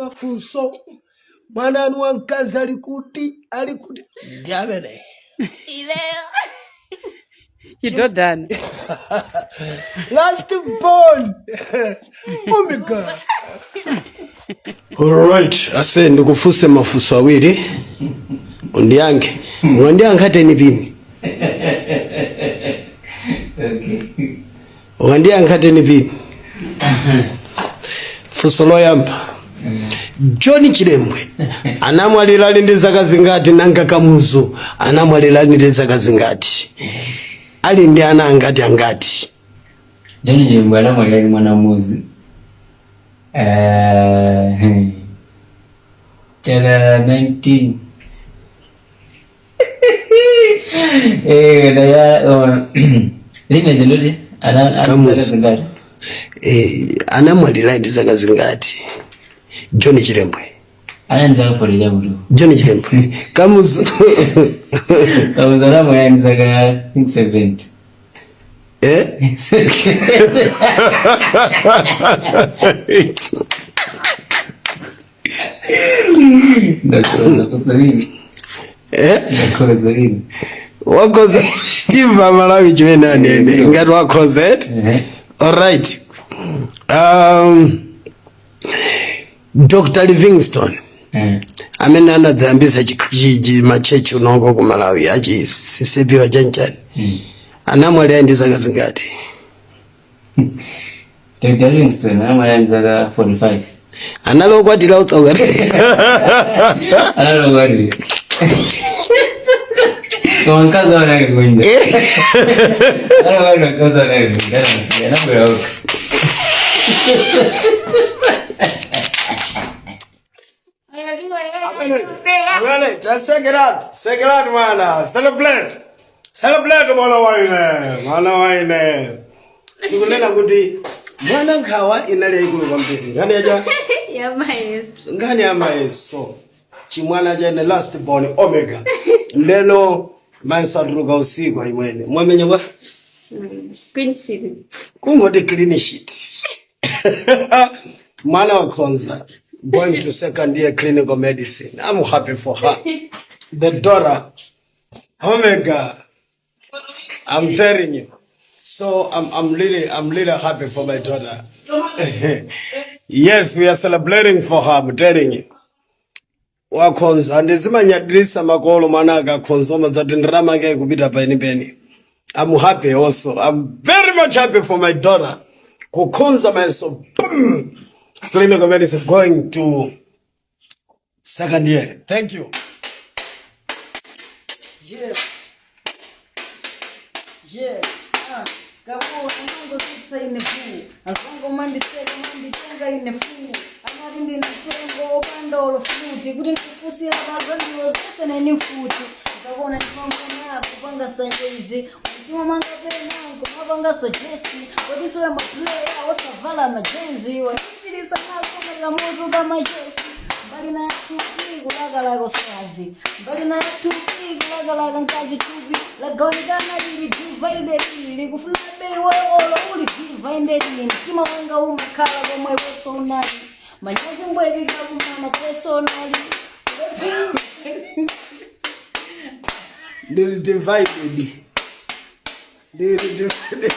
Mafunso, mwana anu wamkazi ali kuti? Ali kuti? Ndi amene Ileyo. Chidhodhana. Last born Omega. Alright, ase ndikufunse mafunso awiri, undiyankhe. Ungandiyankha 10 pin? Okay. Ungandiyankha 10 pin? Funso loyamba, John Chilembwe anamwalira ali ndi zaka zingati? Nanga Kamuzu anamwalira ali ndi zaka zingati? Ali ndi ana angati angati? John Chilembwe anamwalira ali mwana mmodzi. Chaka 19 daya line zindoti ana Kamuzu. zingati? Anamwalira ndi zaka zingati John Chilembwe? Ana ndi zaka 40 chakuti. John Chilembwe. Kamuzu? Kamuzu anamwalira ndi zaka 70. Eh? Ndakhoza kusalini. Eh? Ndakhoza ine. Wakhoza? Timva Malawi chimene anene ngati wakhoza, eti? Eh. Alright, Dr Livingstone amene anadzayambisa machechi unoko ku Malawi, achi CCAP chanchani, anamwalira ndi zaka zingati? Dr. Livingstone anamwalira ndi zaka 45. Anali okwatira, utsaukati? Anali okwatira. Koma mkazi wawo anali kunja. Anali okwatira, mkazi wawo anali kunja. Anamusiya, anabwera uko. Amene tasekeratu, sekeratu mwana, celebrate, celebrate mwana waine, mwana waine. Tikunena kuti mwana nkhawa inali yayikulu kwambiri, nkhani yacha Yamayeso. Nkhani ya mayeso, chimwana chene last born Omega, lero mayeso atuluka usiku. Imwene mwamenya bwa? Clean sheet. Kungoti clean sheet, mwana wakhonza, going to second year clinical medicine. I'm happy for her, the daughter Omega. I'm telling you, so I'm really happy for my daughter. Yes, we are celebrating for her. I'm telling you, wakhonza. Ndizimanyadilisa makolo mwana akakhonza, omadzati ndalama yake kupita penipeni. I'm happy also. I'm very much happy for my daughter kukhonza mayeso, boom, clinical medicine, going to second year. Thank you. Yeah. Ah, kabuwa anangotutsa ine fu, azango mandiseka, manditenga ine fu, anati ndina mtengo opanda futi, kuti ndikufusira pazandiwo zese neni mfuti. Ndikakuona ndimamona kupanga sanje izi mtima mwanga, pena nkumapanga suggest kodisoya ma player osavala majenzi, wandipirisa naso kamutu pamachesi. Mbali na thupi kulakalaka uswazi, mbali na thupi kulakalaka mkazi, thupi lagawanikana, lili divided, likufuna bei olo uli divided. Mtima wanga umakhala komwe personally, manyazi mbweri kakumana personally. Ndili divided, ndili divided.